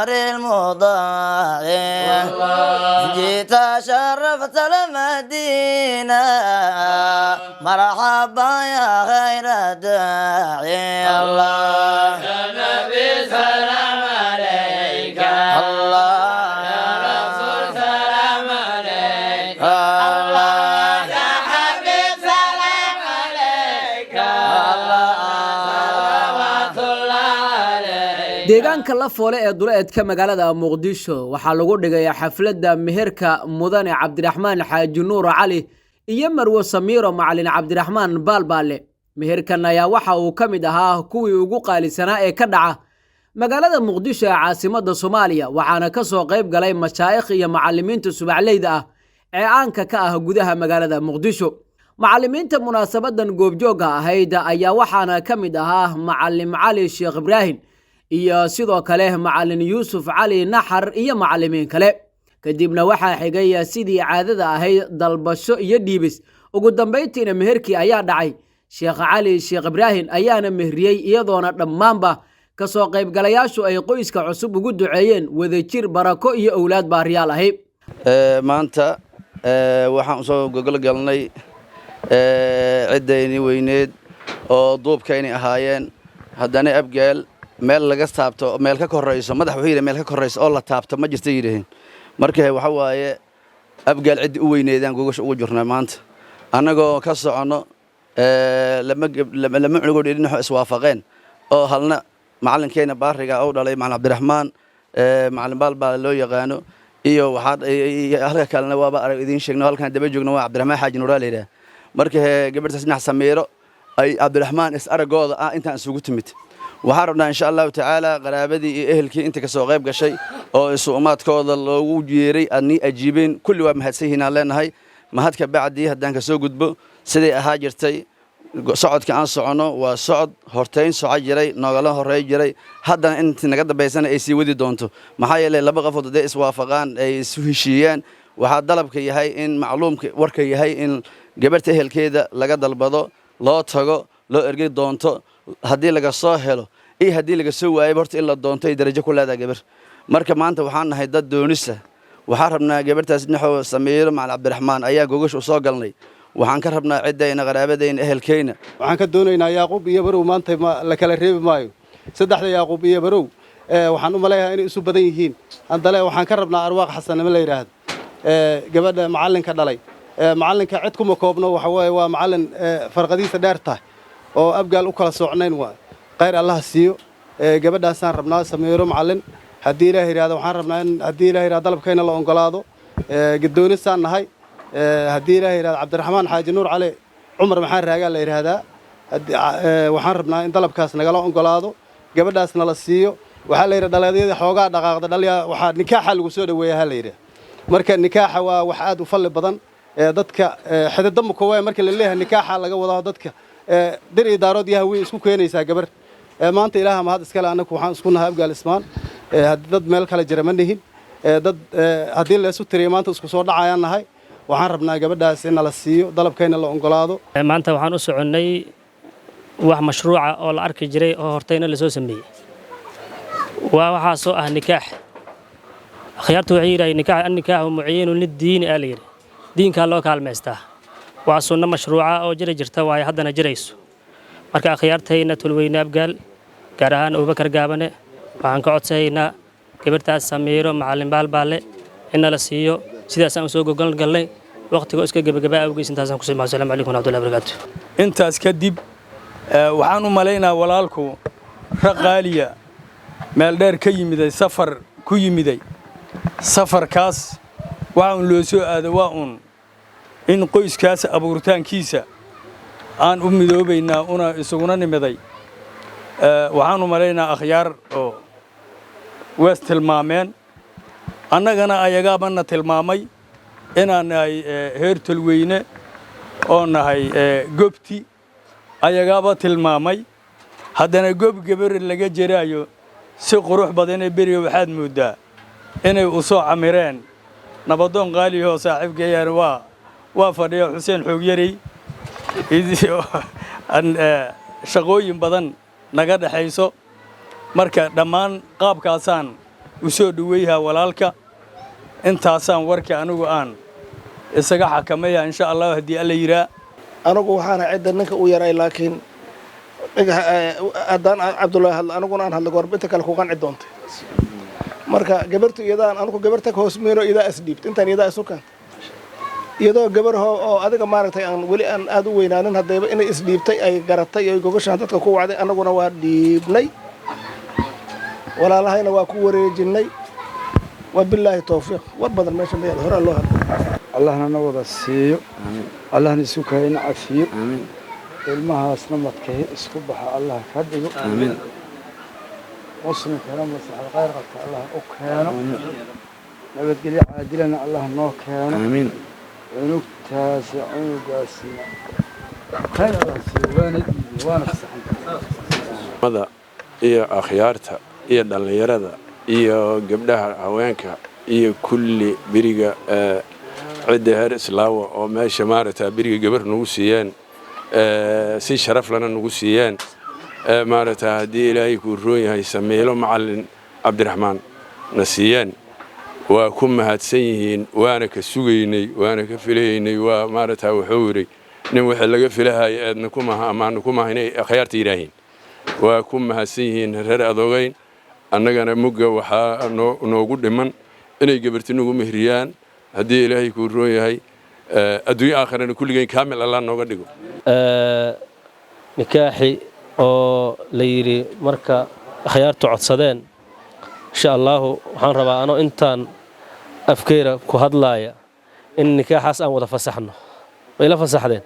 القمر المضاء. جئت شرفت المدينة، مرحبا يا خير داعي الله. يا نبي سلام عليك. الله. يا رسول سلام عليك. الله. يا حبيب سلام عليك. الله. صلوات الله عليك. Deegaanka Lafoole ee duleedka magaalada Muqdisho waxaa lagu dhigayaa xafladda meherka mudane Cabdiraxmaan Xaaji Nuur Cali iyo marwo Samiiro Macalin Cabdiraxmaan Baalbaale. Meherkan ayaa waxa uu ka mid ahaa kuwii ugu qaalisanaa ee ka dhaca magaalada Muqdisho ee caasimadda Soomaaliya, waxaana ka soo qayb galay mashaa'ikh iyo macallimiinta subaxleyda ah ee caanka ka ah gudaha magaalada Muqdisho. Macallimiinta munaasabadan goobjoogga ahayd ayaa waxaana ka mid ahaa Macallim Cali Sheekh Ibraahim iyo sidoo kale Macallin Yuusuf Cali Naxar iyo macallimiin kale. Kadibna waxaa xigay, sidii caadada ahayd, dalbasho iyo dhiibis. Ugu dambayntiina meherkii ayaa dhacay. Sheekh Cali Sheekh Ibraahim ayaana mehriyey, iyadoona dhammaanba kasoo qaybgalayaashu ay qoyska cusub ugu duceeyeen wadajir, barako iyo owlaad baariyaal ahi. Maanta waxaan usoo gogol galnay ciddayni weyneed oo duubkaynay ahaayeen. Haddana Abgaal meel laga taabto, meel ka korayso madax, wuxuu yidhi meel ka korayso oo la taabto ma jirta yidhaheen. Marka waxa waaye, Abgaal ciddii u weyneedaan gogasha ugu jirnaa maanta, annagoo ka soconno lama cunugoo dhinaxo iswaafaqeen oo halna macallinkeenna baariga u dhalay, Macallin Cabdiraxmaan Macallin Baalbaale loo yaqaano, iyo waxaa halka kalena waaba arag idiin sheegno, halkan daba joogno waa Cabdiraxmaan Xaaji Nuuraa la yidhaah. Marka gabadhaas dhinac Samiiro ay Cabdiraxmaan is araggooda ah intaan isugu timid. Waxaan rabnaa, insha Allahu tacaala, qaraabadii iyo ehelkii inta kasoo qayb gashay oo isuumaadkooda loogu yeeray aadnii ajiibeen, kulli waa mahadsan yihiin aan leenahay. Mahadka bacdii, haddaan kasoo gudbo, siday ahaa jirtay socodka aan soconno waa socod hortayn soco jiray, noogala horey jiray, haddana intii naga dambaysana ay sii wadi doonto. Maxaa yeelay, laba qofood hadday iswaafaqaan, ay isu heshiiyaan, waxaa dalabka yahay in macluumka warka yahay in gabarta ehelkeeda laga dalbado, loo tago, loo ergey doonto. Haddii laga soo helo iyo haddii laga soo waayaba, horta in la doonto ay darajo ku leedahay gabar. Marka maanta waxaan nahay dad doonisa. Waxaan rabnaa gabartaas naxo Samiiro Macalin Cabdiraxmaan ayaa gogasha u soo galnay. Waxaan ka rabnaa ciddayna, qaraabadayna, ehelkayna. Waxaan ka doonaynaa Yaaquub iyo Barow. Maanta ma la kala reebi maayo saddexda Yaaquub iyo Barow. Waxaan u maleeyahaa inay isu badan yihiin. Haddale waxaan ka rabnaa Arwaaq Xasannimo la yidhaahdo, gabadha macallinka dhalay. Macallinka cid kuma koobno, waxa weeye waa macallin farqadiisa dheer tahay oo Abgaal u kala soocnayn. Waa khayr Allaha siiyo. Gabadhaasaan rabnaa, Samiiro Macallin. Haddii Ilaah yidhahdo, waxaan rabnaa in, haddii Ilaah yidhahdo, dalabkayna la ogolaado. Gadoonisaan nahay. Haddii Ilaah yidhahdo, Cabdiraxmaan Xaaji Nuur Cali Cumar Maxaan Raagaa la yidhaahdaa. Waxaan rabnaa in dalabkaas nagala ogolaado, gabadhaasna la siiyo. Waxaa la yidhi dhalinyadii xoogaa dhaqaaqda dhalya, waxaa nikaaxa lagu soo dhoweeya ha la yidhi. Marka nikaaxa waa wax aad u falli badan. Dadka xididda mukowaaya marka la leeyahay, nikaaxa laga wadaa dadka dir iyo Daarood iyo Hawiye isku keenaysaa gabar. Maanta Ilaaha mahad iskale, annagu waxaan isku nahay Abgaal Ismaan. Haddii dad meel kale jira ma nihin. Dad haddii la isu tiriyo maanta isku soo dhacayaan nahay. Waxaan rabnaa gabadhaas in nala siiyo, dalabkayna la ogolaado. Maanta waxaan u soconnay wax mashruuca oo la arki jiray oo hortayna lasoo sameeyey. Waa waxaasoo ah nikaax. Akhyaartu waxay yidhahdeen nikaax annikaaxu muciinun liddiini aa la yidhi, diinkaa loo kaalmaystaa. Waa sunno mashruuca oo jiri jirta waayo, haddana jirayso. Marka akhyaartayna Tulweyne Abgaal, gaar ahaan Abubakar Gaabane, waxaan ka codsanaynaa gabartaas Samiiro Macallin Baalbaalle in nala siiyo. Sidaasaan usoo gogol galnay. Waqtigoo iska gebagaba awgiis intaasaan ku sii. Asalaamu calaykum waraxmatullahi barakaatu. Intaas kadib, waxaan u malaynaa walaalku raqaaliya meel dheer ka yimiday, safar ku yimiday. Safarkaas waxa uun loo soo aado waa uun in qoyskaas abuuritaankiisa aan u midoobaynaa una isuguna nimiday. Waxaan u malaynaa akhyaar oo wees tilmaameen, annagana ayagaabana tilmaamay inaan nahay heer Tolweyne oo nahay gobti. Ayagaaba tilmaamay. Haddana gob gabar laga jiraayo si qurux badanee beriga waxaad mooddaa inay u soo camireen. Nabadoon qaaliyahoo saaxiibkayaan waa fadhiya, Xuseen Xoogyarey, shaqooyin badan naga dhexayso. Marka dhammaan qaabkaasaan U soo dhoweeyhaa walaalka. Intaasaan warkii anigu aan isaga xakamaya, insha Allah, haddii Alla yidhaa. Anigu waxaana cidda ninka u yaray, laakiin haddaan Cabdullaahi hadlo, aniguna aan hadlo, goorba inta kale ku qanci doontay. Marka gabartu iyadaan anigu gabarta ka hoos meyno, iyadaa isdhiibt intaan iyadaa isu keenta, iyadoo gabar oo adiga maaragtay aan weli aan aad u weynaanin, haddayba inay isdhiibtay ay garatay ay gogashaan dadka ku wacday, annaguna waa dhiibnay, walaalahayna waa ku wareejinnay. Wa billaahi towfiiq. War badan meesha ma yaal, horaa loo hadlay. Allahna na wada siiyo, Allahna isu kahayna cafiyo, ilmahaasna madkahi isku baxa Allah ka dhigo, muslimkana maslaxad khayr qabta Allah u keeno, nabadgelyo caadilana Allah noo keeno. Cunugtaasi cunugaasina khayr Allah siiyo, waana dhiibay, waana fasaxan. Iyo akhyaarta iyo dhallinyarada iyo gabdhaha, haweenka iyo kulli beriga cidda heer Islaawa oo meesha maaragtaa beriga gabar nagu siiyeen, si sharaf lana nagu siiyeen, maaragtaa haddii Ilaahay kuu roon yahay, Samiilo Macallin Cabdiraxmaan na siiyeen, waa ku mahadsan yihiin. Waana ka sugaynay, waana ka filaynay. Waa maaragtaa wuxuu yidhi nin wixii laga filahaya eedna kumaha amaana kumaha inay akhyaarta yidhaahiin. Waa ku mahadsan yihiin reer Adogeyn. Annagana mugga waxaa noogu dhiman inay gabarti nagu mehriyaan, haddii Ilaahay kuu roon yahay, adduunyo aakhirana kulligeyn kaamil Allah nooga dhigo. Nikaaxi oo la yidhi marka akhyaartu codsadeen, insha Allaahu waxaan rabaa anoo intaan afkeyra ku hadlaaya in nikaaxaas aan wada fasaxno. Way la fasaxdeen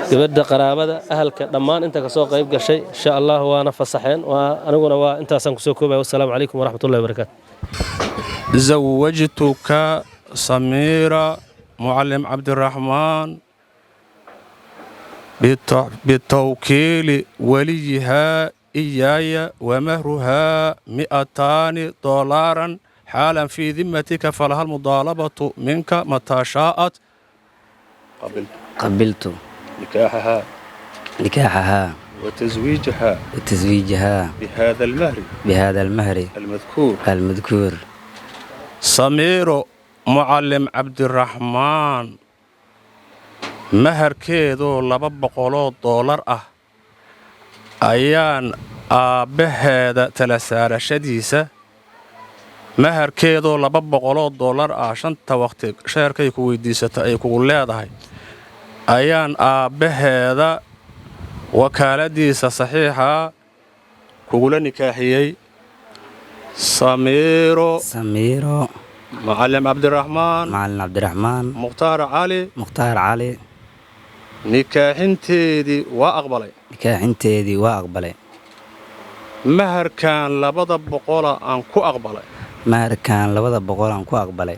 gabadha, qaraabada, ahalka, dhammaan inta kasoo qayb gashay, insha Allah waana fasaxeen. Aniguna waa intaasaan kusoo koobaya. Wassalaamu calaykum waraxmatullahi wabarakaatu. زوجتك سميرة معلم عبد الرحمن بتوكيل وليها إياي، ومهرها 200 دولارا حالا في ذمتك، فلها المطالبة منك متى شاءت. قبلت. قبلت. نكاحها. نكاحها. وتزويجها. وتزويجها. بهذا المهر. بهذا المهر. المذكور. المذكور. Samiiro Mucallim Cabdiraxmaan maharkeedoo $200 ah ayaan aabbaheeda tala saarashadiisa, maharkeedoo $200 ah, shanta waqti sheerkay ku weydiisata ay kugu leedahay, ayaan aabbaheeda wakaaladiisa saxiixa kugula nikaaxiyey. Samiiro. Samiiro. Macallim Cabdiraxmaan. Macalin Cabdiraxmaan. Mukhtaar Cali. Mukhtaar Cali. Nikaaxinteedii waa aqbalay. Nikaaxinteedii waa aqbalay. Maharkan 200 aan ku aqbalay. Maharkan 200 aan ku aqbalay.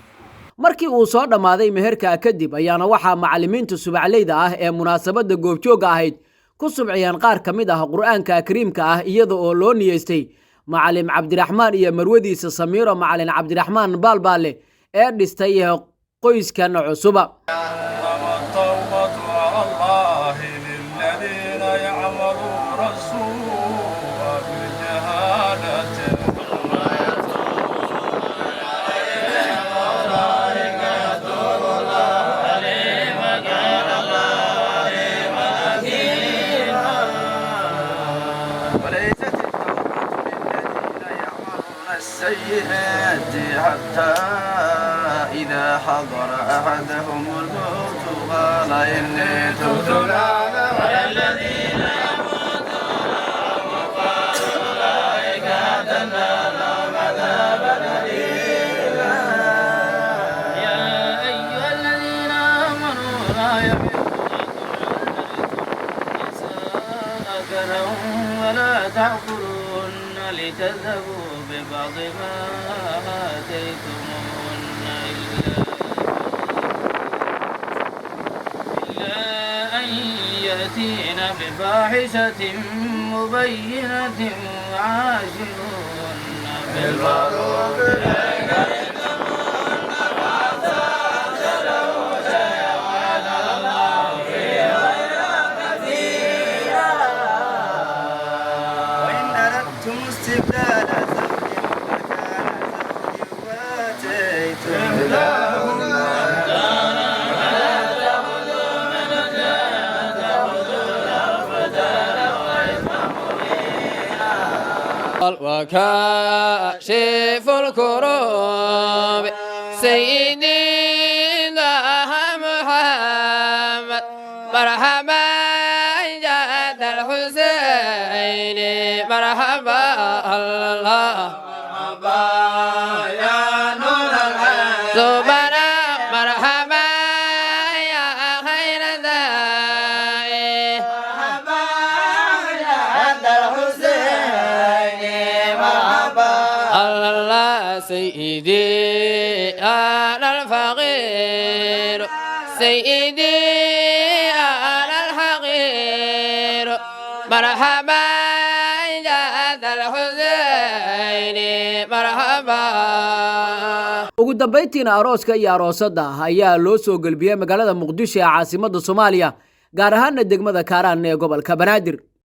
Markii uu soo dhammaaday meherka kadib ayaana waxaa macallimiinta subacleyda ah ee munaasabadda goobjoogga ahayd ku subciyeen qaar ka mid ah Qur'aanka Kariimka ah, iyada oo loo niyeystay Macalin Cabdiraxmaan iyo marwadiisa Samiiro Macalin Cabdiraxmaan Baalbaale ee dhistay qoyskan cusuba. التوبة على الله للذين يعملون السوء بالجهالة. وليست التوبة للذين يعملون السيئات حتى إذا حضر أحدهم الموت قال إني تبت الآن ولا الذين يموتون أولئك أعتدنا لهم عذابا أليما. يا أيها الذين آمنوا لا يحل لكم أن ترثوا النساء كرها ولا تأخذوهن لتذهبوا ببعض ما آتيتموهن إلا أن يأتين بفاحشة مبينة، وعاشروهن بالمعروف. وإن أردتم استبدال زوج مكان وكاشف الكروب سيدنا محمد، مرحبا جد الحسين، مرحبا الله، مرحبا يا نور العين زبنا، مرحبا يا خير داعي، مرحبا يا جد الحسين، مرحبا الله. سيدي أنا الفقير، سيدي أنا الحقير، مرحبا جد الحسين، مرحبا. Ugu dambayntiina arooska iyo aroosadda ayaa loo soo gelbiyey magaalada Muqdisho ee caasimadda Soomaaliya, gaar ahaana degmada Kaaraan ee gobolka Banaadir.